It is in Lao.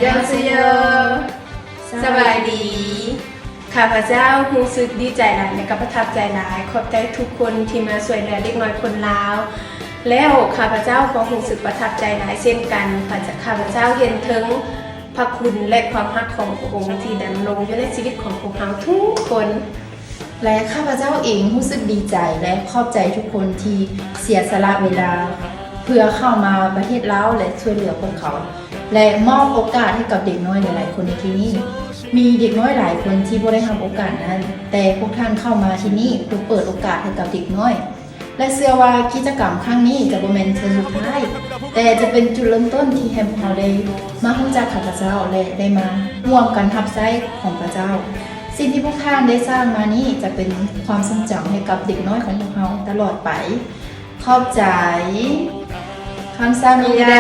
안녕하세요. ສະບາຍດີ. ຂ້າພະເຈົ້າຮູ້ສຶກດີໃຈຫຼາຍ ແລະ ກໍປະທັບໃຈຫຼາຍ. ຂອບໃຈທຸກຄົນທີ່ມາຊ່ວຍເຫຼືອເດັກນ້ອຍຄົນລາວ. ແລ້ວຂ້າພະເຈົ້າກໍຮູ້ສຶກປະທັບໃຈຫຼາຍເຊັ່ນກັນ. ຂ້າພະເຈົ້າເຫັນເຖິງພະຄຸນ ແລະ ຄວາມຮັກຂອງພະອົງທີ່ດຳລົງຢູ່ໃນຊີວິດຂອງພວກເຮົາທຸກຄົນ. ແລະ ຂ້າພະເຈົ້າເອງຮູ້ສຶກດີໃຈ ແລະ ຂອບໃຈທຸກຄົນທີ່ເສຍສະຫຼະເວລາ ເພື່ອເຂົ້າມາປະເທດລາວ ແລະ ຊ່ວຍເຫຼືອພວກເຂົາ ແລະ ມອບໂອກາດໃຫ້ກັບເດັກນ້ອຍຫຼາຍໆຄົນໃນທີ່ນີ້. ມີເດັກນ້ອຍຫຼາຍຄົນທີ່ບໍ່ໄດ້ຮັບໂອກາດນັ້ນ, ແຕ່ພວກທ່ານເຂົ້າມາທີ່ນີ້ເພື່ອເປີດໂອກາດໃຫ້ກັບເດັກນ້ອຍ ແລະ ເຊື່ອວ່າກິດຈະກຳຄັ້ງນີ້ຈະບໍ່ແມ່ນເທື່ອສຸດທ້າຍ, ແຕ່ຈະເປັນຈຸດເລີ່ມຕົ້ນທີ່ໃຫ້ພວກເຮົາໄດ້ມາຮູ້ຈັກຂ້າພະເຈົ້າ ແລະ ໄດ້ມາຮ່ວມກັນຮັບໃຊ້ຂອງພະເຈົ້າ. ສິ່ງທີ່ພວກທ່ານໄດ້ສ້າງມານີ້ຈະເປັນຄວາມຊົງຈຳໃຫ້ກັບເດັກນ້ອຍຂອງພວກເຮົາຕະຫຼອດໄປ. ຂອບໃຈ. 감사합니다.